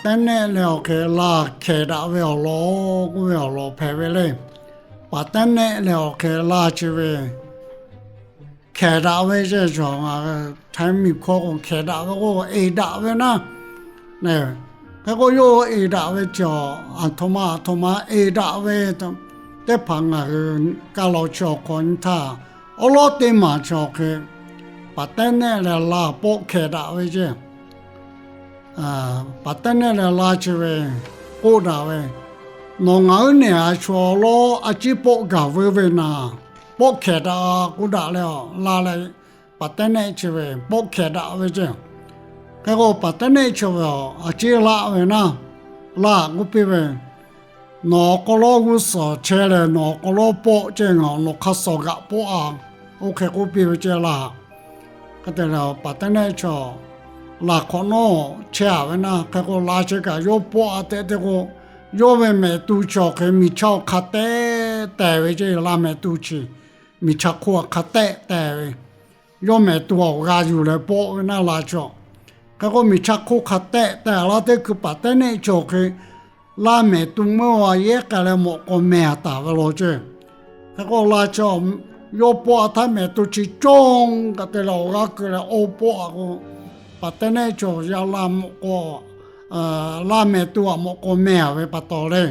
tehˉ nehˆ leh awˬ hk'e laˇ hkehˍ daꞈ ve awˬ lawn k'oˆ ve awˬ lawn hpehꞈ ve le. Paˍ tehˉ nehˆ leh awˬ hk'e laˇ chi ve hkehˍ daꞈ ve ceˇ, cawˬ ngaˬ htaiˍ miˬ hkawˇ k'o hkehˍ daꞈ ve k'o eˍ daꞈ ve naˉ. Hk'e k'o yawˇ eˍ daꞈ ve cawˬ, aˬ htoꞈ ma aˬ htoꞈ ma eˍ daꞈ ve teˇ hpaˍ ngaˬ hui kaˇ law chi awˬ hk'aw nyi htaˇ, awˉ lawˉ teˇ maˬ cawˬ hk'e, paˍ tehˉ nehˆ leh laˇ pawˆ hkehˍ daꞈ ve ceˇ. Paˍ tehˉ nehˆ leh laˇ chi ve k'oˆ daꞈ ve, nawˬ ngaˬ huiˉ nehˬ a shu awˉ lawˉ a ciˉ pawˆ gaˬ veu ve naˍ, pawˆ hkehˍ daꞈ k'oˆ daꞈ leh, laˇ leh paˍ tehˉ nehˆ chi ve pawˆ hkehˍ daꞈ ve ceˇ. Hk'e k'o paˍ tehˉ nehˆ chi ve a ciˉ laˇ ve naˉ, laˇ k'oˆ piˇ ve, nawˬ awˬ hk'aw lo g'uˇ suhˍ chehˇ leh nawˬ awˬ hk'aw lo pawˆ ceˇ, ngaˬ nawˬ hk'a suhˍ g'aꞈ pawˆ a, oˇ hk'e k'oˆ piˇ ve ceˇ laˇ. Hk'e te leh paˍ tehˉ nehˆ chi laˇ hk'awꞈ nawˉ chehˇ a ve naˉ, hk'e k'o laˇ chi kaꞈ yawˇ pawˆ a tehꞈ te k'o, yawˇ ve mehˍ tu chi awˬ hk'e miˬ chaˇ hk'a tehˆ tehˬ ve ceˇ, laˇ mehˍ tu chi miˬ chaˇ hk'oˆ hk'a tehˆ tehˬ ve, yawˇ mehˍ tu awˬ g'a yuˬ leh pawˆ ve naˉ laˇ chi. Hk'e k'o miˬ chaˇ hk'oˆ hk'a tehˆ tehˬ laˇ teˇ hkui paˍ tehˉ nehˆ chi awˬ hk'e laˇ mehˍ tu meuˇ a yehˉ k'ai leh mawꞈ k'aw mehˬ a taˍ ve law ceˇ. Hk'e k'o laˇ chi yawˇ pawˆ a htaˇ mehˍ tu chi cawˇ kaꞈ te leh awˬ g'aˇ keu leh oˇ pawˆ a k'o, paˍ tehˉ nehˆ chi yaˇ laˇ mawꞈ k'aw, laˇ mehˍ tu a mawꞈ k'aw mehˬ a ve pa taw le,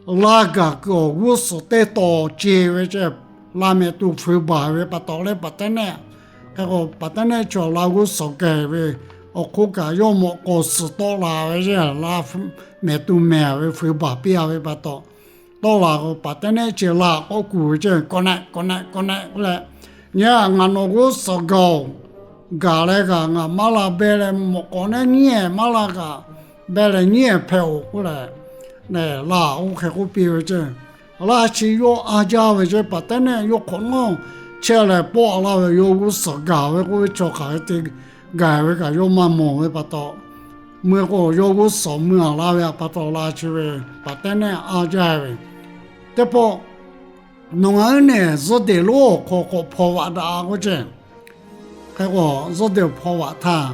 laˇ gaˬ kuiˬ awˬ g'uˇ suhˍ teˇ taw ce ve ceˇ, laˇ mehˍ tu fuiˍ baˬ ve pa taw le paˍ tehˉ nehˆ. Hk'e k'o paˍ tehˉ nehˆ chi laˇ g'uˇ suhˍ kehˬ ve awˬ hk'oˆ kaꞈ yawˇ mawꞈ k'aw suhˍ tawˆ la ve ceˇ, laˇ mehˍ tu mehˬ a ve fuiˍ baˬ piˇ a ve pa taw, tawˆ la k'o paˍ tehˉ nehˆ chi laˇ k'awꞈ kuˬ ve ceˇ, k'awꞈ nehˆ k'awꞈ nehˆ k'awꞈ nehˆ k'oˆ leh, nyi a ngaˬ nawˬ g'uˇ suhˍ gaˬ oˬ, gaˬ leh kaꞈ ngaˬ maˇ la beh leh mawꞈ k'aw nehˉ nyiˉ ehˍ maˇ la kaꞈ, beh leh nyiˉ ehˍ hpehꞈ oˬ k'oˆ leh, laˇ oˇ hk'e k'oˆ piˇ ve ceˇ. Laˇ chi yawˇ a jaˇ ve ceˇ, paˍ tehˉ nehˆ yawˇ hk'awꞈ nawˉ chehˇ leh pawˆ laˇ ve yawˇ g'uˇ suhˍ gaˬ ve k'oˆ ve chaw hk'aˬ hk'e te gaˬ ve kaꞈ yawˇ maˇ mawˬ ve pa taw, meuˇ k'o yawˇ g'uˇ suhˍ meuˇ a laˇ ve pa taw laˇ chi ve paˍ tehˉ nehˆ a jaˇ ve. Teˇ pawˆ nawˬ ngaˬ huiˉ nehˬ zuhˇ deˬ lonˉ awˬ hk'aw k'awꞈ hpaw vaꞈ daꞈ k'oˆ ceˇ. Hk'e k'o zuhˇ deˬ hpaw vaꞈ htaˇ,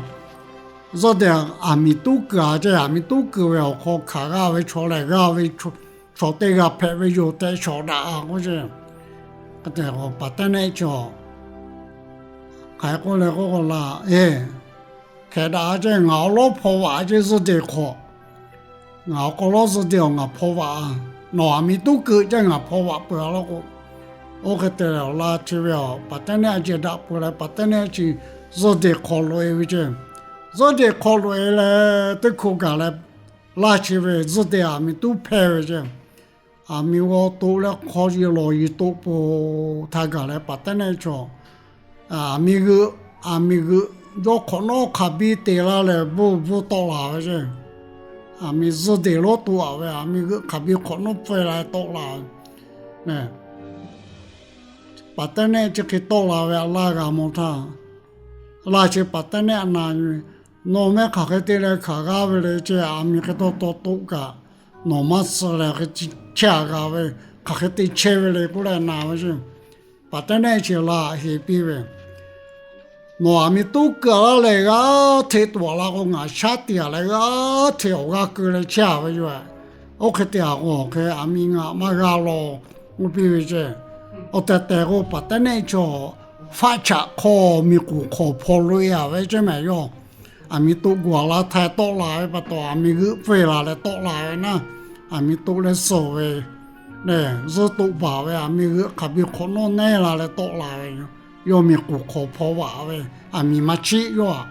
zuhˇ deˬ aˬ miˍ tuˉ kuiˬ a ceˇ, aˬ miˍ tuˉ kuiˬ ve awˬ hk'aw hkanˍ g'aˇ ve chaw lehˬ g'aˇ ve chaw teˇ g'aˇ hpehꞈ ve yoˬ tehꞈ shawˍ daꞈ a k'oˆ ceˇ. Paˍ tehˉ nehˆ chi hk'aˬ hk'e k'oˆ leh k'oˆ k'o laˇ, eˬ, hkehˍ daꞈ a ceˇ, ngaˬ awˉ lawˉ hpaw vaꞈ a ceˇ zuhˇ deˬ hk'awꞈ. Ngaˬ awˬ hk'aw lo zuhˇ deˬ awˬ ngaˬ hpaw vaꞈ a, nawˬ aˬ miˍ tuˉ kuiˬ ceˇ ngaˬ hpaw vaꞈ peuˬ a laˇ k'o, oˇ hk'e te leh awˬ laˇ chi ve a paˍ tehˉ nehˆ a ceh daꞈ peuˬ leh paˍ tehˉ nehˆ chi zuhˇ deˬ hk'awꞈ loꞈ e ve ceˇ. Zuhˇ deˬ hk'awꞈ loꞈ e leh teˇ hkui gaˬ leh, laˇ chi ve zuhˇ deˬ aˬ miˍ tuˉ hpehˇ ve ceˇ. Aˬ miˍ g'aw toꞈ leh hk'aw yi lawˬ yi toꞈ peuˬ htaˇ gaˬ leh paˍ tehˉ nehˆ chaw, aˬ miˍ g'euꞈ, aˬ miˍ g'euꞈ yawˇ hk'awꞈ nawˉ hk'aˬ biˇ te laˇ leh bvuhˇ bvuhˇ tawˆ la ve ceˇ. Aˬ miˍ zuhˇ deˬ lonˉ toꞈ a ve, aˬ miˍ g'euꞈ hk'aˬ biˇ hk'awꞈ nawˉ pfuhˇ la tawˆ la ve. Paˍ tehˉ nehˆ chi hk'e tawˆ la ve a laˇ g'a mawˬ htaˇ, laˇ chi paˍ tehˉ nehˆ a na, nawˬ mehˆ hk'aˬ hk'e te leh hkanˍ g'aˇ ve le ceˇ, aˬ miˍ hk'e taw taw toꞈ kaꞈ, nawˬ maˇ suh leh hk'e chehˇ a g'a ve, hk'aˬ hk'e te chehˇ ve le k'oˆ leh na ve ceˇ. Paˍ tehˉ nehˆ chi laˇ heˍ piˇ ve, nawˬ aˬ miˍ tuˉ kuiˬ a laˇ leh g'aˇ hteꞈ tuˬ a laˇ k'o, ngaˬ shaˉ tiꞈ a leh g'aˇ hteꞈ awˬ g'aˇ keu leh chehˇ a ve yoˬ. Oˇ hk'e te a k'o, hk'e aˬ miˍ ngaˬ maˇ g'a law k'oˆ piˇ ve ceˇ. Awˬ tehˬ tehˬ k'o, paˍ tehˉ nehˆ chaw faˆ chaꞈ hk'aw miˬ k'oˍ hk'awꞈ hpaw loꞈ e a ve ceˇ mehˍ yawˇ. Aˬ miˍ toꞈ guˬ a laˇ htaiˍ tawˆ la ve pa taw, aˬ miˍ g'euꞈ pfuhˇ la leh tawˆ la ve naˉ, aˬ miˍ toꞈ leh suhˍ ve, zuhˇ toꞈ baˬ ve aˬ miˍ g'euꞈ hk'aˬ biˇ hk'awꞈ nawˉ nehˇ la leh tawˆ la ve, yawˇ miˬ k'oˍ hk'awꞈ hpaw vaꞈ ve, aˬ miˍ maˇ chiˆ yawˇ a.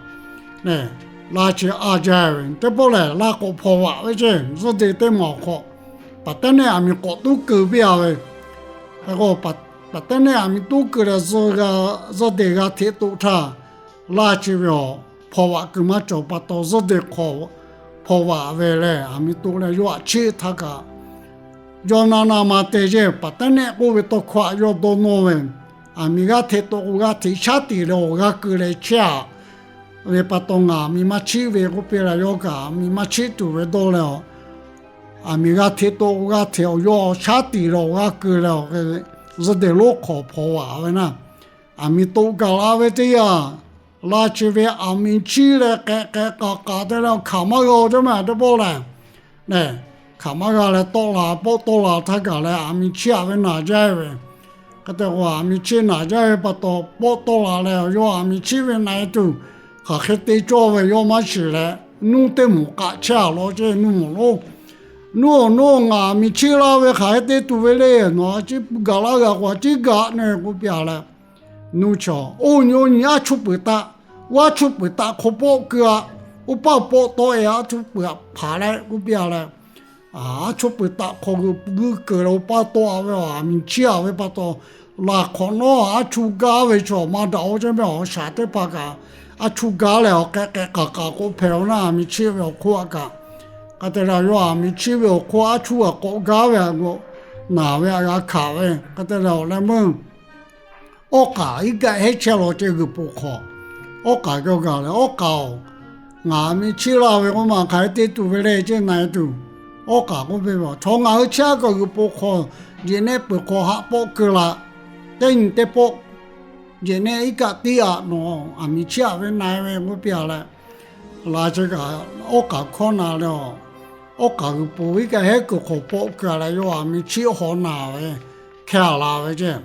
Laˇ chi a jaˇ ve teˇ pawˆ lehˬ, laˇ k'awꞈ hpaw vaꞈ ve ceˇ, zuhˇ deˬ teˇ maˬ awˬ hk'aw, paˍ tehˉ nehˆ aˬ miˍ k'awꞈ tuˉ keu piˇ a ve. Hk'e k'o, paˍ tehˉ nehˆ aˬ miˍ tuˉ keu leh zuhˇ deˬ g'a hteꞈ toꞈ htaˇ, laˇ chi ve a hpaw vaꞈ kuiˬ maˇ cawˬ pa taw, zuhˇ deˬ hk'awꞈ hpaw vaꞈ ve leh, aˬ miˍ toꞈ leh yawˇ aꞈ chiˆ htaˇ kaꞈ, yawˇ na na ma te ceˇ, paˍ tehˉ nehˆ k'oˆ ve tawˇ hkawˇ a yawˇ dawˇ nawˇ ve, aˬ miˍ g'aˇ hteꞈ toꞈ k'o g'aˇ hteꞈ shaˉ tiꞈ leh awˬ g'aˇ keu leh chehˇ a ve pa taw, ngaˬ aˬ miˍ maˇ chiˆ ve k'oˆ piˇ leh, yawˇ kaꞈ aˬ miˍ maˇ chiˆ tuˬ ve dawˇ leh, aˬ miˍ g'aˇ hteꞈ toꞈ k'o g'aˇ hteꞈ awˬ yawˇ shaˉ tiꞈ leh awˬ g'aˇ keu leh, zuhˇ deˬ lonˉ hk'awꞈ hpaw vaꞈ ve naˉ, aˬ miˍ toꞈ gaˬ la ve teˇ yanˇ, Laˇ chi ve aˬ miˍ chiˇ leh k'ehꞈ k'ehꞈ k'aˍ k'aˍ te leh hkaˍ maˇ g'a-o teˇ maˇ teˇ pawˆ lehˬ, hkaˍ maˇ g'a leh tawˆ la pawˆ tawˆ la htaˇ kaꞈ leh aˬ miˍ chiˇ aꞈ ve naˬ jaˇ ve. Hk'e te k'o aˬ miˍ chiˇ naˬ jaˇ ve pa taw pawˆ tawˆ la leh yawˇ aˬ miˍ chiˇ ve na-e tuˬ hk'aˬ hk'e te cawˇ ve yawˇ maˇ shiˍ leh, nuˇ teˇ moˍ k'aꞈ chehˇ a law ceˇ nuˇ moˍ lonˉ. Nuˇ-oˬ, nuˇ-oˬ, ngaˬ aˬ miˍ chiˇ laˇ ve hk'aˬ hk'e te tuˬ ve le. Nawˬ a ciˉ gaˬ laˇ g'a k'o a ciˉ gaˬ ne k'oˆ piˇ-a leh, nuˇ chaw, oˇ nyi oˇ nyi aˉ chuˇ peuˬ taˆ, oˇ aˉ chuˇ peuˬ taˆ hk'aw pawˆ keu-a. Oˇ paˇ pawˆ tawˆ-e aˉ chuˇ peuˬ hpaˍ leh k'oˆ piˇ-a leh, aˉ chuˇ peuˬ taˆ hk'aw g'uiˬ g'uiˇ keu leh oˇ paˇ tawˆ-a ve aˬ miˍ chiˇ-a ve pa taw, laˬ hk'awꞈ nawˉ aˉ chuˇ gaˇ ve chaw maˇ daꞈ-o ceˇ mehˍ. Awˬ shaˍ teˇ hpaˍ kaꞈ aˉ chuˇ gaˇ leh awˬ k'ehꞈ k'ehꞈ k'aˍ k'aˍ k'oˆ hpehꞈ-a naˉ, aˬ miˍ chiˇ ve awˬ hk'oˆ a kaꞈ. Hk'e te leh yawˇ aˬ miˍ chiˇ ve awˬ hk'oˆ aˉ chuˇ g'a k'awꞈ gaˇ ve a g'aꞈ naˬ ve a g'a hkanˍ ve. Hk'e te leh awˬ leh meuˇ awˉ k'aˍ iˉ kaˆ heˉ chehˇ law ceˇ g'uiˬ po hk'aw. Awˉ k'aˍ g'a gaˬ leh, Awˉ k'aˍ-oˬ, ngaˬ aˬ miˍ chiˇ laˇ ve k'oˆ ma hk'aˬ hk'e te tuˬ ve le ceˇ na-e tuˬ, awˉ k'aˍ k'oˆ piˇ ve, Chaw ngaˬ hui chehˇ a kaꞈ g'uiˬ po hk'aw, jeꞈ nehˆ peuˬ hk'aw haˆ pawˆ keu la. Teˇ nyi teˇ pawˆ jeꞈ nehˆ iˉ kaˆ tiˉ aꞈ nawˬ aˬ miˍ chiˇ aꞈ ve na-e ve k'oˆ piˇ-a leh, laˬ chi kaꞈ awˉ k'aˍ hkawˇ na leh, awˉ k'aˍ g'uiˬ po iˉ kaˆ heˉ kuiˬ hk'aw pawˆ keu-a leh yawˇ aˬ miˍ chiˇ haw naˬ ve hkeh-a la ve ceˇ.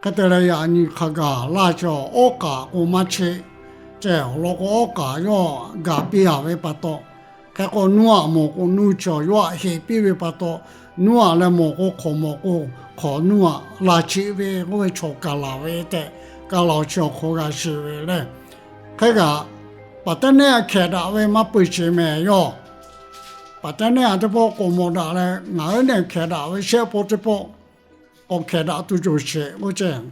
Hk'e te leh yaꞈ nyi hk'a gaˬ laˇ chi awˉ k'aˍ k'o maˇ cheˇ ceˇ. Awˬ lawn k'o awˉ k'aˍ yawˇ gaˬ piˇ-a ve pa taw, hk'e k'o nuˇ aꞈ mawˬ k'o nuˇ chaw yawˇ aꞈ heˍ piˇ ve pa taw, nuˇ aꞈ leh mawˬ k'o hk'awꞈ mawˬ k'o hk'awꞈ nuˇ aꞈ laˬ cheˆ ve k'oˆ ve chaw kaˬ laˬ ve tehꞈ, kaˬ laˬ chi awˬ hk'aw g'a shiˍ ve le. Hk'e kaꞈ, paˍ tehˉ nehˆ hkehˍ daꞈ ve maˇ peuˬ sheˍ mehˍ yawˇ. Paˍ tehˉ nehˆ a teˇ pawˆ k'awꞈ mawˬ daꞈ leh, ngaˬ hui nehˬ hkehˍ daꞈ ve shehˆ pawˆ teˇ pawˆ k'awꞈ hkehˍ daꞈ tuˬ cawˬ sheˍ k'oˆ ceˇ.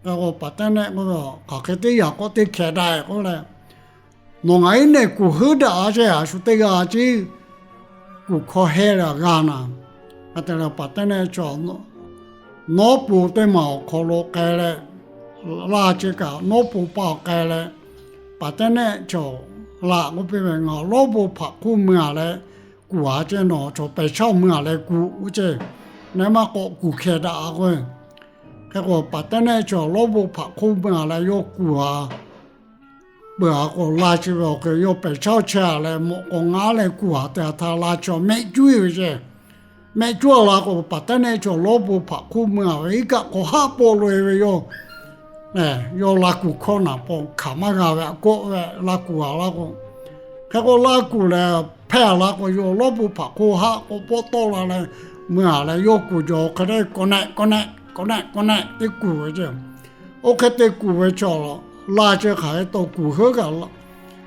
Hk'e k'o paˍ tehˉ nehˆ k'oˆ ve, Hk'aˬ hk'e teˇ yanˇ k'awꞈ te hkehˍ daꞈ-e k'oˆ leh, nawˬ ngaˬ iˉ nehˬ kuˬ heuˉ daꞈ-a ceˇ, a shu teˇ g'aˇ ceˇ kuˬ hkawˇ hehˇ leh g'a naˍ. Hk'e te leh paˍ tehˉ nehˆ chaw nawˉ po teˇ maˬ awˬ hk'aw lo k'ai leh, laˇ chi kaꞈ nawˉ po paˇ awˬ k'ai leh, paˍ tehˉ nehˆ chaw laˬ k'oˆ piˇ ve, Ngaˬ lawˉ bon hpaꞈ hk'oˆ mui-a leh kuˬ-a ceˇ, nawˬ chaw pehˬ chaˇ mui-a leh kuˬ k'oˆ ceˇ. Nehˬ maˇ k'awꞈ kuˬ hkehˍ daꞈ-a k'o, hk'e k'o paˍ tehˉ nehˆ chaw lawˉ bon hpaꞈ hk'oˆ mui-a leh yawˇ kuˬ-a peuˬ-a k'o, laˇ chi ve awˬ hk'e yawˇ pehˬ chaˇ chehˇ-a leh mawꞈ k'aw ngaˉ leh kuˬ-a te-a htaˇ laˇ chaw mehˆ cuˉ-e ve ceˇ. Mehˆ cuˉ-a la k'o, paˍ tehˉ nehˆ chaw lawˉ bon hpaꞈ hk'oˆ mui-a ve iˉ kaˆ hk'aw haˆ pawˆ loꞈ-e ve yawˇ, yawˇ laˇ kuˬ hkawˇ naˍ paw hkaˍ maˇ g'a ve a kawˆ ve laˇ kuˬ-a la k'o, hk'e k'o laˇ kuˬ leh hpehˇ-a la k'o, yawˇ lawˉ bon hpaꞈ hk'oˆ haˆ k'awꞈ pawˆ tawˆ la leh mui-a leh yawˇ kuˬ jaw hk'e te k'awꞈ nehˆ k'awꞈ nehˆ k'awꞈ nehˆ k'awꞈ nehˆ teˇ kuˬ ve ceˇ. Oˇ hk'e te kuˬ ve chaw laˇ chi hk'aˬ hk'e taw kuˬ heuˉ kaꞈ,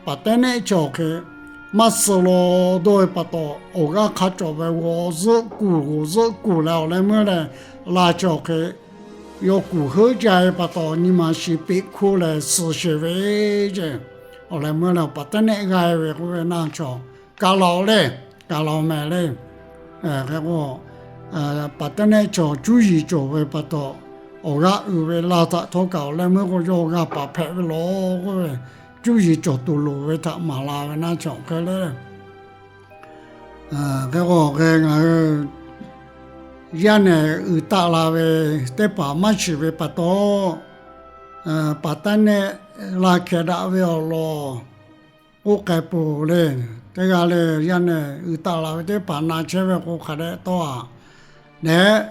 paˍ tehˉ nehˆ chaw hk'e maˇ suh law dawˇ ve pa taw, awˬ g'aˇ hk'a cawˬ ve g'awˬ zuhˆ kuˬ g'awˬ zuhˆ kuˬ leh awˬ leh meuˇ leh laˇ chi awˬ hk'e yawˇ kuˬ heuˉ ca-e pa taw nyi ma shi peꞈ hkuˇ leh suh sheˍ ve ceˇ. Awˬ leh meuˇ leh paˍ tehˉ nehˆ g'a-e ve k'oˆ ve naˆ chaw kaˬ laˬ-oꞈ le, kaˬ laˬ-oꞈ mehˍ le. Hk'e k'o, paˍ tehˉ nehˆ chaw cuˇ yiˍ cawˬ ve pa taw, awˬ g'aˇ uiˍ ve laˇ htaꞈ htawˇ kaꞈ awˬ leh meuˇ k'o yawˇ g'a paˍ hpehꞈ ve law k'oˆ ve, cuˇ yiˍ cawˬ tuˬ loˍ ve htaꞈ maˍ la ve naˆ chaw hk'e le. Hk'e k'o hk'e ngaˬ hui yaˇ nehˬ uiˍ taˆ la ve teˇ hpaˍ maˇ shiˍ ve pa taw, paˍ tehˉ nehˆ laˇ hkehˍ daꞈ ve awˬ lawn k'oˆ k'ai peuˬ le. Teˇ g'aˇ le, yaˇ nehˬ uiˍ taˆ la ve teˇ hpaˍ na chehˇ ve k'o hk'a dehꞈ tawˇ-a. Nehˬ,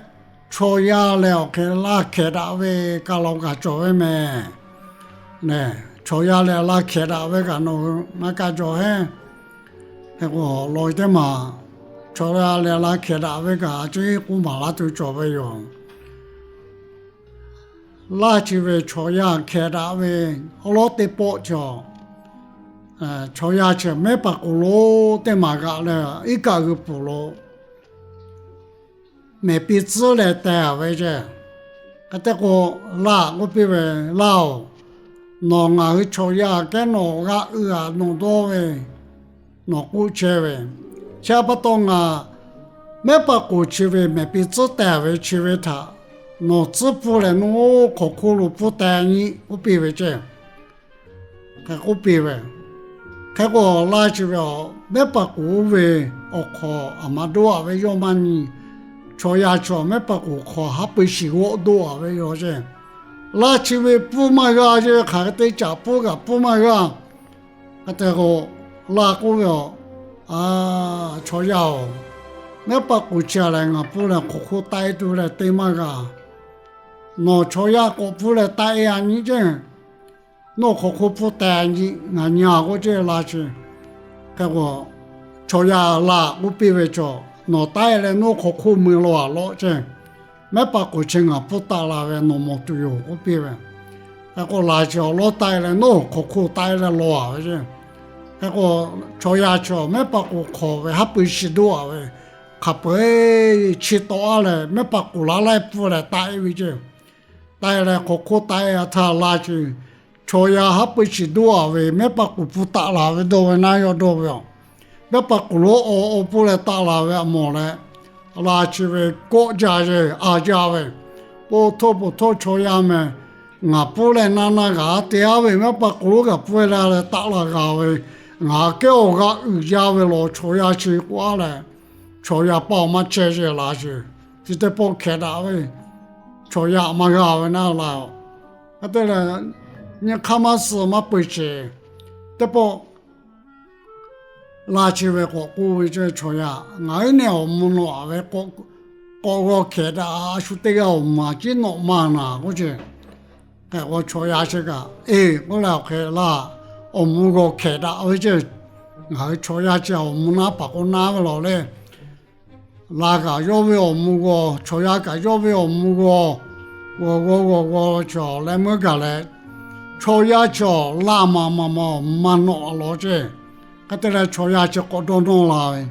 chaw yaˇ leh awˬ hk'e laˇ hkehˍ daꞈ ve kaˬ laˬ kaꞈ cawˬ ve mehˍ. Nehˬ, chaw yaˇ leh laˇ hkehˍ daꞈ ve kaꞈ nawˬ hui maˇ kaˇ jaw heˆ. Hk'e k'o law teˇ maˬ chaw yaˇ leh laˇ hkehˍ daꞈ ve kaꞈ a ciˉ k'oˆ maˍ laˇ tuˬ cawˬ ve yoˬ. Laˇ chi ve chaw yaˇ hkehˍ daꞈ ve awˉ lawˉ teˇ pawˆ chaw, chaw yaˇ chi mehˉ paˍ k'oˍ lo teˇ maˬ g'aꞈ leh iˉ kaˆ g'uiˬ pfuhˍ lo mehˬ piˇ tcuhˉ leh teh-a ve ceˇ. Hk'e te k'o, laˇ k'oˆ piˇ ve, Laˇ-oˬ, nawˬ ngaˬ hui chaw yaˇ kehˉ nawˬ g'aꞈ uiˍ-a nawˬ dawˇ ve, nawˬ k'oˆ chehˇ ve, chi pa taw ngaˬ mehˉ paˍ k'oˍ chi ve mehˬ piˇ tcuhˉ teh ve chi ve htaꞈ nawˬ tcuhˉ pfuhˇ leh nawˬ oˇ hk'awꞈ hk'oˆ lo pfuhˇ teh nyi k'oˆ piˇ ve ceˇ. Hk'e k'oˆ piˇ ve, hk'e k'o laˇ chi ve, mehˉ paˍ k'oˍ oˇ ve awˬ hk'aw aˬ ma doˆ-a ve yawˇ maˇ nyi. Chaw yaˇ chi mehˉ paˍ k'oˍ hk'aw haˉ pui shiˍ g'awˆ doˆ-a ve yoˬ ceˇ. Laˇ chi ve pfuhˇ maˇ g'a, yehˇ ve hk'aˬ hk'e te caꞈ pfuhˇ kaꞈ pfuhˇ maˇ g'a. Hk'e te k'o, laˇ k'oˆ ve, Chaw yaˇ-oˬ, mehˉ paˆ k'oˍ chi a lehˬ ngaˬ pfuhˇ leh hk'awꞈ hk'oˆ taˆ-e tuˬ leh te maˇ g'a. Nawˬ chaw yaˇ k'awꞈ pfuhˇ leh taˆ-e a nyi ceˇ. Nawˬ hk'awꞈ hk'oˆ pfuhˇ teh a nyi, ngaˬ nyi a k'oˆ ceˇ laˇ chi. Hk'e k'o, chaw yaˇ laˇ k'oˆ piˇ ve, Chaw, nawˬ taˆ-e leh nawˬ hk'awꞈ hk'oˆ mui law a lawˆ ceˇ. Mehˉ paˆ k'oˍ chi ngaˬ pfuhˇ taˆ la ve nawˬ mawˬ tuˬ yoˬ k'oˆ piˇ ve. Hk'e k'o, laˇ chi awˬ lawˉ taˆ-e leh nawˬ hk'awꞈ hk'oˆ taˆ-e leh law a ve ceˇ. Hk'e k'o, chaw yaˇ chi mehˉ paˆ k'oˍ hk'awꞈ ve haˉ pui shiˍ doˆ a ve, hk'a peu-eˬ chi tawˆ a leh mehˉ paˆ k'oˍ laˇ laiˉ pfuhˇ leh taˆ-e ve ceˇ. Taˆ-e leh hk'awꞈ hk'oˆ taˆ-e a htaˇ laˇ chi, chaw yaˇ haˉ pui shiˍ doˆ a ve mehˉ paˆ k'oˍ pfuhˇ taˆ la ve dawˇ ve naˉ yawˇ dawˇ ve a. Mehˉ paˆ k'oˍ lonˉ awˬ awˬ pfuhˇ leh taˆ la ve a mawˬ leh, laˇ chi ve kawˆ jaˇ ve, a jaˇ ve, Po htoˇ po htoˇ chaw yaˇ meh, ngaˬ pfuhˇ leh naˆ naˆ g'a te a ve mehˉ paˆ k'oˍ lonˉ kaꞈ pfuhˇ leh leh taˆ la g'a ve, ngaˬ kehˉ awˬ g'aˇ uiˍ jaˇ ve lawˬ chaw yaˇ chi k'oˆ a leh, chaw yaˇ paˇ awˬ maˇ chehˇ ceˇ laˇ chi. Chi teˇ pawˆ hkehˍ daꞈ ve, chaw yaˇ maˇ g'a ve naˉ laˇ. Hk'e te leh, nyi hk'aˇ maˇ suh maˇ peu-eˬ sheˍ. Teˇ pawˆ laˇ chi ve k'awꞈ k'oˆ ve ceˇ, Chaw yaˇ, ngaˬ hui neˇ awˬ mvuh nawꞈ a ve k'awꞈ g'aw hkehˍ daꞈ a shu teˇ g'aˇ awˬ mvuh a ciˉ nawꞈ maˇ naˍ k'oˆ ceˇ. Hk'e k'o, chaw yaˇ chi kaꞈ, Eˬ, k'oˆ leh awˬ hk'e laˇ, awˬ mvuh g'aw hkehˍ daꞈ ve ceˇ. Ngaˬ hui chaw yaˇ chi awˬ mvuh naˉ paˍ k'o naˉ ve lawˬ le. Laˇ kaꞈ yawˇ ve awˬ mvuh g'aw, chaw yaˇ kaꞈ yawˇ ve awˬ mvuh g'aw, g'aw g'aw g'aw g'aw chaw leh meuˇ gaˬ leh, chaw yaˇ chaw laˇ maˇ maˇ maˇ maˇ nawꞈ a lawˬ ceˇ. Hk'e te leh chaw yaˇ chi k'awꞈ dawˇ nawˇ la ve,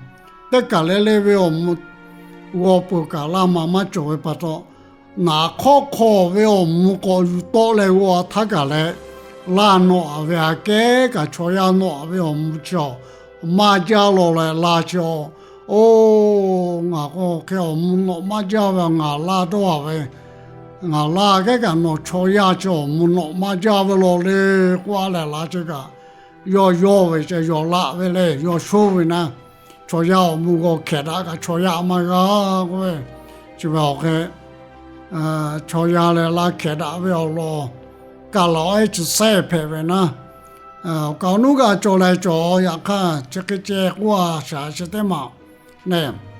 teˇ kaˬ le le ve awˬ mvuh g'aw peuˬ kaꞈ laˇ maˇ maˇ cawˬ ve pa taw, naˍ hk'awˇ hk'aw ve awˬ mvuh k'awꞈ yuˬ tawˆ leh g'aw a htaˇ kaˬ leh, laˇ nawꞈ a ve aꞈ kehˉ kaꞈ chaw yaˇ nawꞈ a ve awˬ mvuh chi awˬ maˇ jaˇ lawˬ leh laˇ chi awˬ, Oˬ, ngaˬ k'o hk'e awˬ mvuh nawꞈ maˇ jaˇ ve ngaˬ laˇ dawˇ a ve, ngaˬ laˇ kehˉ kaꞈ nawˬ chaw yaˇ chi awˬ mvuh nawꞈ maˇ jaˇ ve lawˬ le k'oˆ a leh laˇ chi kaꞈ, yawˇ yawˇ ve ce yawˇ laˇ ve le, yawˇ shoˉ ve naˉ, chaw yaˇ awˬ mvuh g'aw hkehˍ daꞈ kaꞈ chaw yaˇ maˇ g'a k'oˆ ve, chi ve awˬ hk'e chaw yaˇ leh laˇ hkehˍ daꞈ ve awˬ lawn kaˬ laꞈ awˬ ehˉ chi sehˉ hpehꞈ ve naˉ, awˬ kaˍ awˬ nuˉ g'a cawˬ leh cawˬ yaꞈ hk'aˇ chi hk'e ceh k'oˆ a shaˍ chi teˇ maˬ ne.